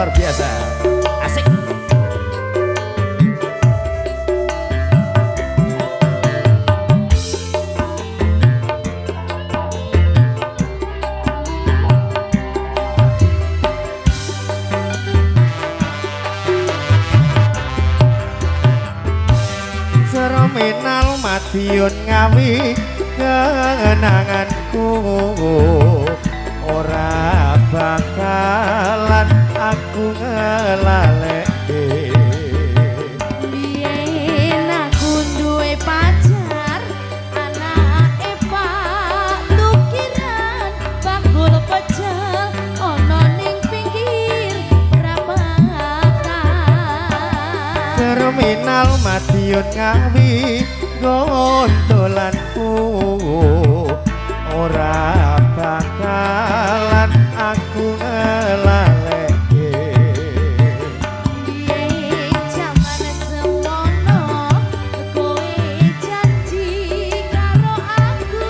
Luar biasa. Asik. Terminal Madiun Ngawi kenanganku, ora bakalan aku ngelaleke. Biyen aku duwe pacar, anake Pak Tukiran, bakul pecel ana ning pinggir prapatan. Terminal Madiun Ngawi gondolanku, ora bakalan aku ngelaleke. Biyen jaman semono kowe janji karo aku,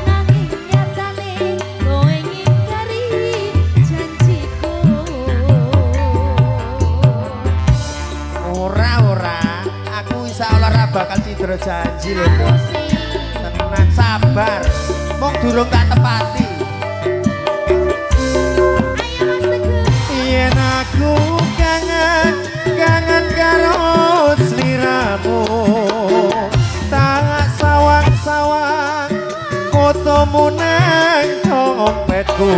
nanging nyatane kowe ngingkari janjiku. Ora ora, aku insyaallah ora bakal cidra janji lho. Ngapusi. Tenang, sabar. Mong durung tak tepati. Ayo, Mas Teguh. Yen aku kangen, kangen karo sliramu, tak sawang-sawang fotomu nang dompetku.